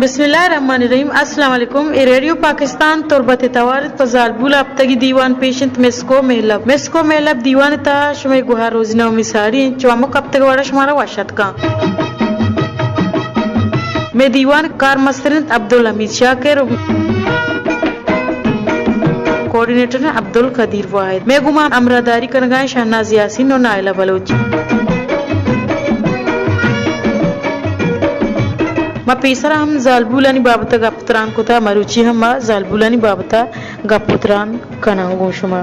بسم اللہ الرحمن الرحیم۔ السلام علیکم۔ اے ریڈیو پاکستان تربت ءِ توار انت۔ پہ زالبول ءِ ہپتگی دیوان پیش انت مسکو مہلب۔ مسکو مہلب دیوان ءِ تہا شمئے گوہار روزینہ ءُ مساری انت۔ چو ہمک ہپتگ ءِ وڑا شمارا وش اتک کن۔ مئے دیوان ءِ کارمستر انت عبدالحمید شاکر، کوآرڈینیٹر انت عبدالقدیر واحد۔ مئے گوما ہمراہداری کنگا انت شہناز یاسین ءُ نائلہ بلوچ۔ ما پیسرا ہم زالبولانی بابت ءَ گپ تران کتا، مروچی ہم ما زالبولانی بابت ءَ گپ ءُ تران کناں گوں شما۔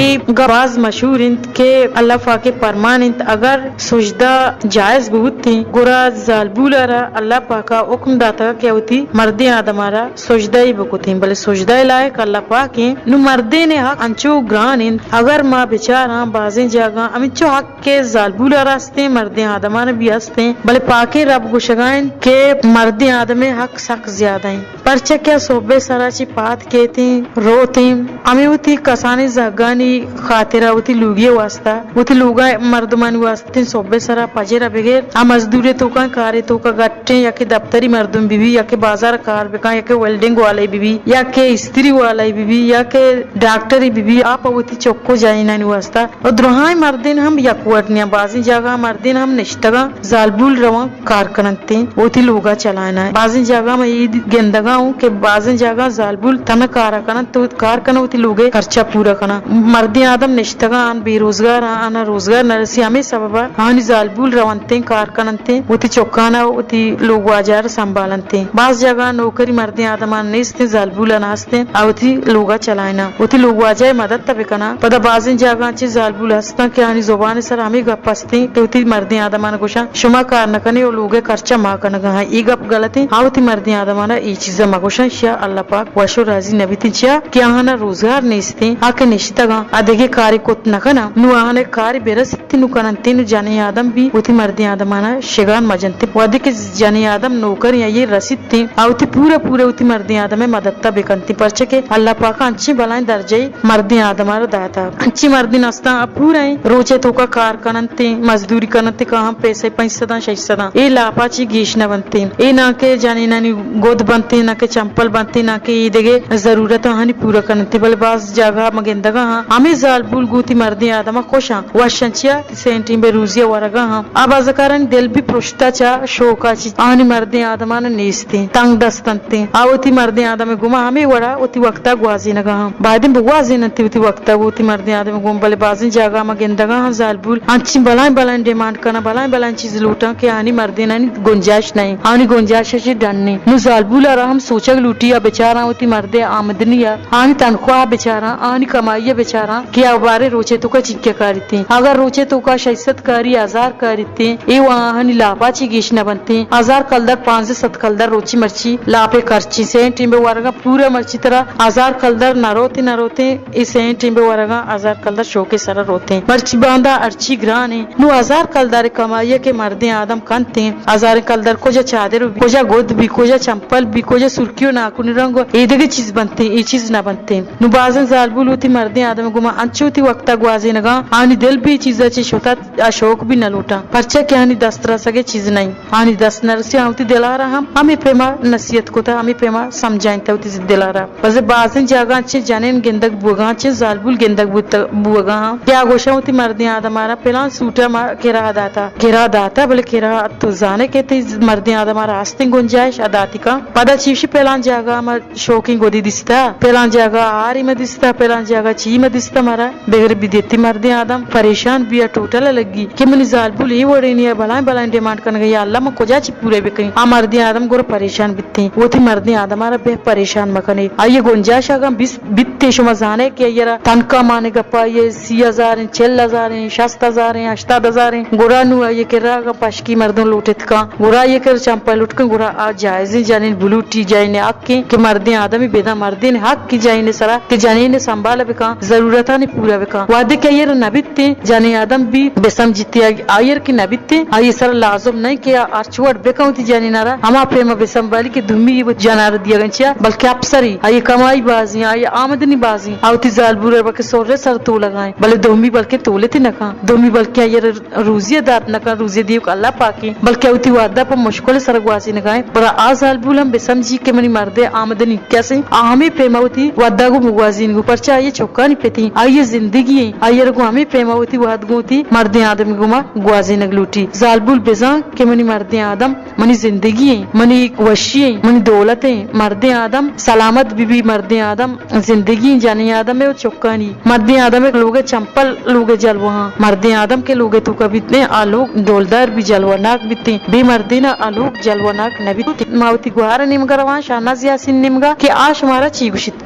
اے گپ باز مشہور انت کہ اللہ پاک ءِ پرمان انت، اگر سجدہ جائز بوتیں، گڑا زالبول ءَ را اللہ پاک ءَ حکم داتگ کہ وتی مردیں آدم ءَ را سجدہ ئی بکتیں، بلے سجدہ ءِ لائق اللہ پاک انت۔ نوں مردین ءِ حق انچو گران انت، اگر ما بچاراں بازیں جاگہاں ہمینچو حق کہ زالبول ءَ را استیں، مردیں آدمان ءَ بھی استیں، بلے پاکیں رب گوشگا انت کہ مردیں آدم ءِ حق سک زیادہ انت۔ پرچا کہ آ سہب ءِ سرا چہ پاد کیتیں، روتیں، ہمے وتی کسانیں زہگانی خاطرا، وتی لوگی ءِ واسطہ، وتی لوگا مردمانی واسطہ سہب ءِ سرا پجر ءَ بگر آ مزدوری ءِ توکا، کارے ءِ توکا گٹیں، یا کہ دپتری مردم بہ بی، یا کہ بازار ءَ کار بکن، یا کہ ویلڈنگ والے بہ بی، یا کہ استری والے بہ بی، یا کہ ڈاکٹرے بہ بی، آ پہ وتی چک ءُ جنینانی واسطہ ءُ دراہیں مردین ہم یک وڑ نیاں۔ بازیں جاگہ مردین ہم نشتگاں، زالبول رواں کار کننتیں، وتی لوگا چلائیناں۔ بازیں جاگہ ما اے گندگا اوں کہ بازیں جاگہ زالبول تنہا کارا کننت، تو کار کناں وتی لوگے خرچہ پورا کناں۔ مردیں آدم نشتگاں، آن بے روزگار آں، آناں روزگار نہ رسی، ہمے سببا آنی زالبول رونتیں، کار کننتیں، وتی چکانا وتی لوگ واجہا سنبھالنتیں۔ باز جاگہ نوکری مردیں آدمان نیستیں، زالبولا نہ استیں، آ وتی لوگا چلائیناں، وتی لوگ واجہ ءِ مدد ءَ بکناں۔ پدا بازیں جاگہاں چہ زالبول ہستاں کہ آنی زبان ءِ سرا ہمے گپ استیں کہ وتی مردیں آدمان گوشاں، شما کار نہ کنے ءُ لوگ ءِ خرچہ ما کنگا آں۔ اے گپ غلطیں۔ آ وتی مردیں آدمان ءَ اے چیزا مگوشاں، شیا اللہ پاک وش ءُ راضی نہ بیتیں، چیا کہ آہانا روزگار نیستیں، آ کہ نشتگاں، آ دگہ کارے کت نہ کناں، نوں آہانا کارے برسیت نوں کننتیں، نوں جنیں آدم بھی وتی مردیں آدمانا شگان مجنتیں۔ وہدے کہ جنیں آدم نوکریں، آئی رسیتیں، آ وتی پورا پورا وتی مردیں آدم ءِ مدد ءَ بکنتیں، پرچا کہ اللہ پاک ءَ انچیں بلائیں درجہ ءَ مردیں آدم ءَ را داتا۔ انچیں مردین استاں، آ پورا ایں روچ ءِ توکا کار کننتیں، مزدوری کننتیں، کاہاں پیسے پنچ سداں، شش سداں، اے لاپا چی گیش نہ بنتیں۔ اے نہ کہ جنینانی گد بنتیں، نہ کہ چمپل بنتیں، نہ کہ اے دگہ ضرورت آہانی پورا کننتیں، بلے باز جاگہ ما گندگا آں، ہمے زالبول گوں وتی مردیں آدم ءَ خوش آں، وش آں، چیا سئیں ٹیمبے روزی ءَ ورگا آں۔ آ بازکارانی دل بھی پرشتہ چہ شوکا چہ آہانی مردیں آدمان نیستیں، تنگ دست انتیں۔ آ وتی مردیں آدم ءِ گوما ہمے وڑا وتی وقتا گوازینگا آں۔ بایدیں بگوازیننتیں وتی وقتا گوں وتی مردیں آدم ءِ گوما، بلے بازیں جاگہا ما گندگا آں زالبول انچیں بلائیں بلائیں ڈیمانڈ کناں، بلائیں بلائیں چیز لوٹاں کہ آہانی مردینانی گنجائش نہ انت، آہانی گنجائش چہ ڈن انت۔ نوں زالبولا را ہم سوچگ لوٹی، آ بچاراں وتی مردے آمدنی ءَ، آہانی تنخواہ ءَ بچاراں، آہانی کمائی ءَ بچاراں کہ آ باریں روچے توکا چنکہ کاریتیں۔ اگر روچے توکا شش سد کاری، ہزار کاریتیں، اے و آہانی لاپا چی گیش نہ بنتیں۔ ہزار کلدر، پانزدہ سد کلدر روچی مرچی لاپے خرچیں۔ سئیں ٹیمبے ورگا پورا مرچی ترا ہزار کلدر نہ روتیں، نہ روتیں، اے سئیں ٹیمبے ورگا ہزار کلدر شوکے سرا روتیں۔ مرچی باندا ہرچی گرانیں۔ نوں ہزار کلدار کمائی ءَ کہ مردیں آدم کنتیں، ہزاریں کلدر کجا چادر بی، کجا گد بی، کجا چمپل بی، کجا سرکی و ناکونی رنگ و ایدگہ چیز بنتیں، اے چیز نہ بنتیں۔ نوں بازیں زالبول وتی مردیں آدم ءِ گوما انچو وتی وقتا گوازینگاں، آہانی دل بھی اے چیزا چہ شتات، آ شوق بھی نہ لوٹاں، پرچا کہ آہانی دست رسگ ءِ چیز نہ انت۔ آہانی دست نہ رسی، آ وتی دلا را ہم ہمے پیما نصیحت کتا، ہمے پیما سمجھائینتا وتی دلا را۔ بزے بازیں جاگہاں چہ جنین گندگ بوگاں، چہ زالبول گندگ بوت-، بوگاں، کہ آ گوشاں وتی مردیں آدم ءَ را پلان سوٹ ءَ ما کرا داتا، کرا داتا، بلے کرا تو زانے کہ تئی مردیں آدم ءَ را ہستیں گنجائش ءَ داتی کن۔ پدا چیشی پلان جاگہ ما شوکیں گدی دیستا، پلان جاگہ آری ما دیستا، پلان جاگہ چی ما دیستا، مارا بغیر بدیتی مردیں آدم پریشان بیا ٹوٹل لگی کہ منی زالبول اے وڑینی ءَ بلائیں بلائیں ڈیمانڈ کنگا، یا اللہ ما کجا چی پورے بکنیں؟ آ مردیں آدم گورا پریشان بیتیں، وتی مردیں آدم ءَ را بہ پریشان مکنے۔ آئی گنجائش اگاں بیس بیتیں، شما زانے کہ آئی را تنکا مانے گپا آئی سی ہزار ایں، چل ہزار ایں، شست ہزار ایں، ہشتاد ہزار ایں، گڑا نوں آئی کرا اگاں پشکی مردم لوٹت کن، گڑا آئی کرا چمپل لوٹ کن، گڑا آ جائزیں جنین بلوٹی جنین حق ایں کہ مردیں آدمی بداں، مردین حق ایں جنین سرا کہ جنین سنبھال بکن۔ ضرورتانی پورا بکن۔ وہدے کہ آئی ء را نہ بیتیں، جنین آدم بی بسمجیتی، آئی ء را کہ نہ بیتیں، آئی ء سر لازم نہ کہ آ ہرچ وڑ بکن وتی جنین ء را ہما پیم ء بسنبالی کہ دومی وتی جن ء را دیگ ء چیا، بلکہ اپسری، آئی ء کمائی بازیں، آئی ء آمدنی بازیں، آ وتی زالبول ء را بلکہ سر ء سر تولگ ء انت، بلے دومی بلکہ تولت نہ کن، دومی بلکہ آئی ء را روزی ء دات نہ کن، روزی دیوک اللہ پاکیں، بلکہ وتی وہد ء پہ مشکل ء سر ء گوازینگ ء انت۔ گڑا آ زالبول ہم بسمجی کہ منی مرد ء آمدنی کسیں، آ ہمے پیم ء وتی وھد ء گوں بگوازینگ ء، پرچا آئی ء چکانی پت انت، آئی ء زندگی انت، آئی ء را گوں ہمے پیم ء وتی وھد گوں وتی مردیں آدمی گوما گوازینگ لوٹی۔ زالبول بزان کہ منی مردیں آدم منی زندگی انت، منی وشی انت، منی دولت انت۔ مردیں آدم سلامت بہ بی، مردیں آدم زندگی انت، جنیں آدم ء چکانی۔ مردیں آدم ء لوگ ء چمپل لوگ ء جلوہ آں۔ مردیں آدم کہ لوگ ء توکا بیت نے، آ لوگ ڈولدار بی جلوہ ناک بیتیں۔ بے مردین ء آ لوگ جلوہ ناک نہ بیت۔ ما وتی گوہار ء نیمگا رواں، شہناز یاسین نیمگا کہ آ شمارا چی گوشیت۔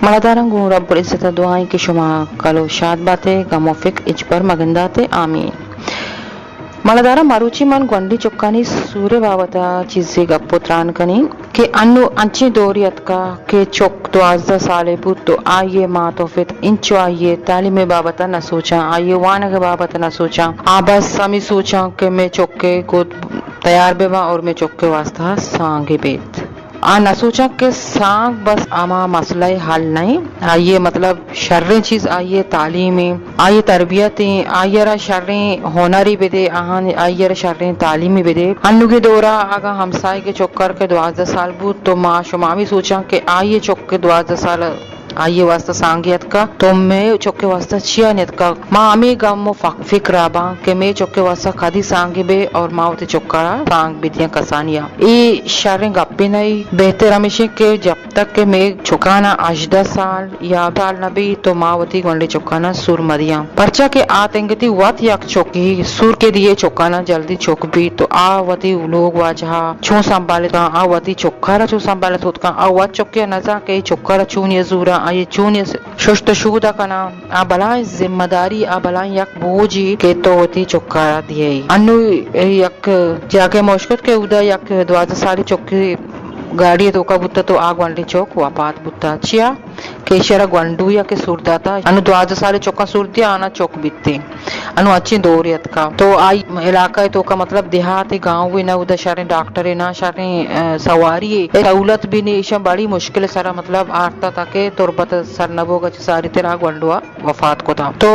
مڑاداراں گوں رب العزت ء دعا ایں کہ شما کل و شاد باتے، غم و فکر ہچبر مگنداتے۔ آمین۔ مڑاداراں مروچی من گونڈیں چکانی سور ء بابت ء چیزے گپ و تران کنیں کہ انو انچیں دورے اتکا کہ چک دوازدہ سالے بوت تو آئی ء مات و پت انچو آئی ء تعلیم ء بابت ء نہ سوچاں، آئی ء وانگ ء بابت ء نہ سوچاں، آ بس ہمے سوچاں کہ مئے چک ء گد تیار بہ باں اور مئے چک ء واسطہ سانگے بیت۔ آ نہ سوچاں کہ سانگ بس ہما مسئلہ ء حل نہ انت، آئی ء مطلب شریں چیز آئی ء تعلیم انت، آئی ء تربیت انت، آئی ء را شریں ہنرے بدے، آہان آئی ء را شریں تعلیمے بدے۔ انوگیں دورا اگاں ہمساہگ ء چکر کہ دوازدہ سال بوت تو ما شما ہمے سوچاں کہ آئی ء چک کہ دوازدہ سال آئی ء واسطہ سانگے اتکا تو مئے چک ء واسطہ چیا نیتکا؟ ما ہمے گم و فک-، فکرا باں کہ مئے چک ء واسطہ کدی سانگے بے اور ما وتی چکا را سانگ بدیاں کسانیا۔ اے شریں گپے نہ ای۔ بہتر ہمیش انت کہ جب تک کہ مئے چکانا ہژدہ سال یا سال نہ بی تو ما وتی گونڈیں چکانا سور مدیاں۔ پرچا کہ آ تنگتی وت یک چکی سور کہ دیئے چکانا جلدی چک بی تو آ وتی لوگ واجہا چون سنبھالت کن، آ وتی چکارا چون سنبھالت کت کن، آ وت چکیا نزان کہ اے چکارا چونیا زوراں، آئی چونیا ششت و شودا کناں۔ آ بلاہیں ذمہ داری، آ بلاہیں یک بوجے کہ تو وتی چکارا دیئے۔ انو یک جاگہے ما اشکت کہ اودا یک دوازدہ سالی چکے گاڑی توکا بوتا تو آ گونڈیں چک وفات بوتا۔ چیا؟ کہ ایشرا گونڈویا کہ سور داتا۔ انو دوازدہ سالی چکاں سور دیا، آنا چک بیتیں۔ انو اچیں دورے اتکا۔ تو آئی علاقہ توکا مطلب دیہات گاؤں نہ اودا شریں ڈاکٹر نہ شریں، ا، سواری سہولت بھی نی، ایشاں بڑی مشکل سرا مطلب آرتا تاکہ تربت سر نہ بوگا چہ ساری ترا گونڈوا وفات کتا۔ تو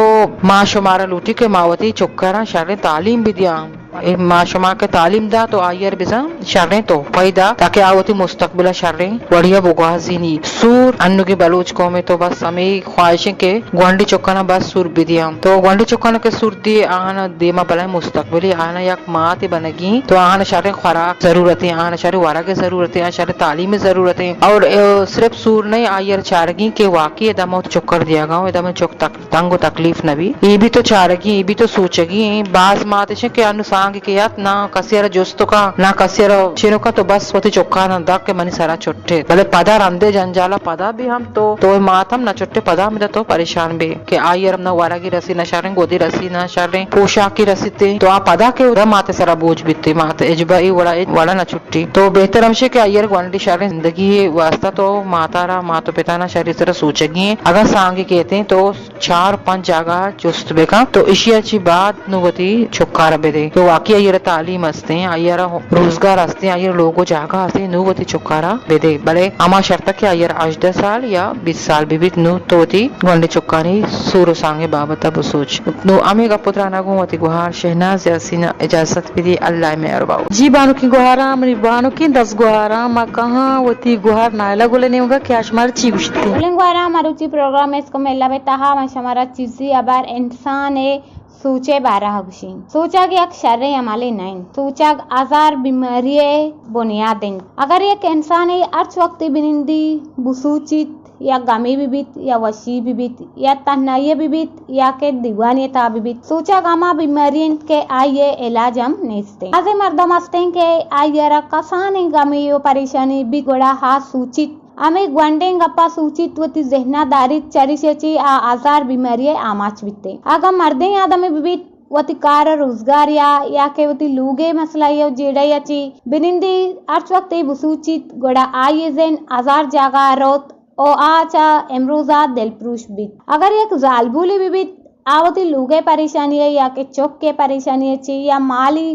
ما شمارا لوٹی کہ ما وتی چکاراں شریں تعلیم بدیاں۔ اے ما شما کہ تعلیم دا تو آئیر بزاں شریں تحفہ دا تاکہ آ وتی مستقبل شریں وڑیا بگوازینی۔ سور انوگیں بلوچ قوم تو بس ہمیں خواہش کہ گونڈی چکانا بس سور بدیاں۔ تو گونڈی چکانا کہ سور دی آہانا دیما بلائیں مستقبلی آہانا یک ماتے بنگی تو آہانا شریں خوراک ضرورتیں، آہانا شریں ورگ ضرورتیں، آہانا شریں تعلیم ضرورتیں۔ اور، اے، صرف سور نہیں آئیر چارگی کہ واقعی ادا موت چکر دیاگا ہوں، ادا من چک تک تنگ و تکلیف نہ بی۔ اے بھی تو چارگی، اے بھی تو سوچگی ایں۔ باز مات اش کہ انو سانگ کہ یات نہ کسی را جست کا، نہ کسی را چینو کا تو بس وتی چکانا دک کہ منی سرا چٹے۔ بلے پدا رندے جنجالا پدا بھی ہم تو، تو مات ہم نہ چٹے پدا ہم تو پریشان بے کہ آئی ہم نہ ورگی رسی، نہ شریں گودی رسی، نہ شریں پوشاکی رسیتے۔ تو آ پدا کہ ادا مات سرا بوجھ بیتے، مات اجبا ای وڑا، وڑا نہ چٹی۔ تو بہتر ہمشے کہ آئی گونڈی شریں زندگی واسطہ تو ماتا را، مات و پتانا شری سرا سوچگی ایں۔ اگاں سانگے کیتیں تو چار پنچ جاگہ جست بکن تو اشیا چی بعد نو وتی چکارا بدے۔ تو واقعی آئیرا تعلیم ہستیں، آئیرا روزگار ہستیں، آئیرا لوگ و جاگہ ہستیں، نو وتی چکارا بدے۔ بلے ہما شرطا کہ آئیرا ہژدہ سال یا بیست سال ببیت، نو تو وتی گونڈیں چکانی سور و سانگے بابتا بسوچ۔ نو ہمے گپ و ترانا گوں وتی گوہار شہناز یاسینا اجازت بدی، اللہ مہربان۔ جی بانکیں گوہاراں، منی بانکیں دزگوہاراں، ما کہاں وتی گوہار نائلہ گل ء نیمگا کہ آ شمارا چی گوشیت۔ گلیں گوہاراں، مروچی پروگرام اسکو میلہ ء تہا ما شمارا چیزی ہبر انسان ء سوچ ء بارہ ء گوشیں۔ سوچگ یک شریں عملے نہ انت۔ سوچگ ہزار بیماری ء بنیاد انت۔ اگر یک انسانے ہرچ وقتے بنندی بسوچیت، یا گمے بہ بیت، یا وشی بہ بیت، یا تہنائی بہ بیت، یا کہ دیوانی تہا بہ بیت، سوچگ ہما بیماری انت کہ آئی ء علاج ہم نیست انت۔ بازیں مردم ہستیں کہ آئی ء را کسانیں گمے و پریشانی بیت گڑا آ سوچیت، ہمے گونڈیں گپا سوچیت، وتی ذہنا داریت، چریشی ء چہ آ ہزار بیماری ء آماچ بیت۔ اگاں مردیں آدمے بہ بیت، وتی کار ء روزگار یا، یا کہ وتی لوگ ء مسئلہ ء جیڑہ ء چہ بنندی ہرچ وقت اے بسوچیت، گڑا آئی ء ذہن ہزار جاگہ ء روت او آ چہ امروز ءَ دلپروش بیت۔ اگر یک زالبولے بہ بیت، آ وتی لوگ ءِ پریشانی ءَ یا کہ چک ءِ پریشانی ءَ چی یا مالی،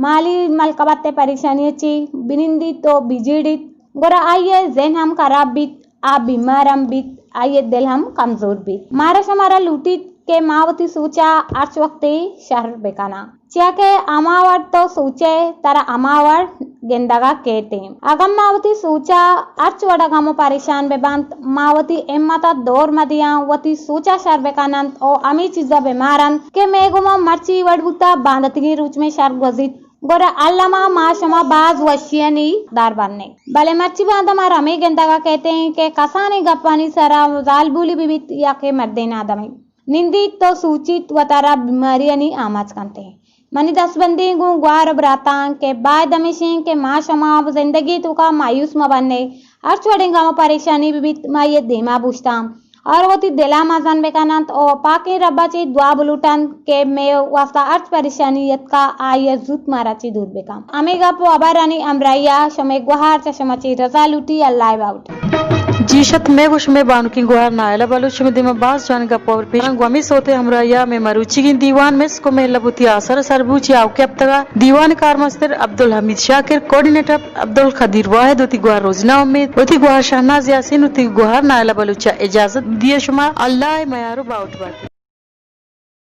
مالی ملکبت ءِ پریشانی ءَ چی بنندیت ءُ بجیڑیت، گڑا آئی ءِ ذہن ہم خراب بیت، آ بیمار ہم بیت، آئی ءِ دل ہم کمزور بیت۔ مارا شمارا لوٹیت کہ ما وتی سوچ ءَ ہرچ وقتے شر بکناں۔ چیا کہ ہما وڑ تو سوچئے، ترا ہما وڑ گندگ ءَ کیت ایں۔ اگاں ما وتی سوچ ءَ ہرچ وڑ ءَ غم ءُ پریشان بہ بنت، ما وتی ہمت ءَ دور مہ دیاں، وتی سوچ ءَ شر بہ کن انت ءُ ہمے چیز ءَ بہ مار انت کہ مئے گوما مرچی وڑ بوتہ، بانداتگیں روچ مئے شر گوزیت، گڑا الم ءَ ما شما باز وشیانی حقدار بنیں۔ بلے مرچی باندا مارا ہمے گندگ ءَ کیت ایں کہ کسانیں گپانی سرا زالبولے بہ بیت یا کہ مردین آدمے نندیت ءُ سوچیت، وتارا بیماریانی آماچ کنت ایں۔ منی دستبندی گوں گوار ءُ براتاں کہ باید ہمیش ایں کہ ما شما زندگی ءِ توکا مایوس مہ بنیں، ہرچ وڑیں غم ءُ پریشانی بہ بیت، ما آئی ءِ دیما بوشتاں اور وتی دل ءَ مزن بہ کن انت ءُ پاکیں رب ءَ چہ دعا بلوٹ انت کہ مئے واستا ہرچ پریشانی اتکا، آئی ءَ زوت مارا چہ دور بہ کن۔ ہمے گپ ءُ ہبرانی ہمراہی ءَ شمئے گوہار چہ شما چہ رضا لوٹی، اللہ ءِ باہوٹ۔ جی شت، مئے گوں شمئے بانکیں گوہار نائلہ بلوچ شمئے دیما باز جوانیں گپ ءُ ہبر پیش انت۔ گوں ہمے سوت ءِ ہمراہی ءَ مئے مروچیگیں دیوان مسک ءُ مہلب وتی آسر ءَ سر بوت۔ چہ آؤکیں ہپتگ ءَ دیوان ءِ کارمستر عبدالحمید شاکر، کوآرڈینیٹر عبدالقدیر واحد، وتی گوہار روزینہ امید، وتی گوہار شہناز یاسین، وتی گوہار نائلہ بلوچ ءَ اجازت دیئے شما۔ اللہ ءِ میار ءُ باہوٹ بات۔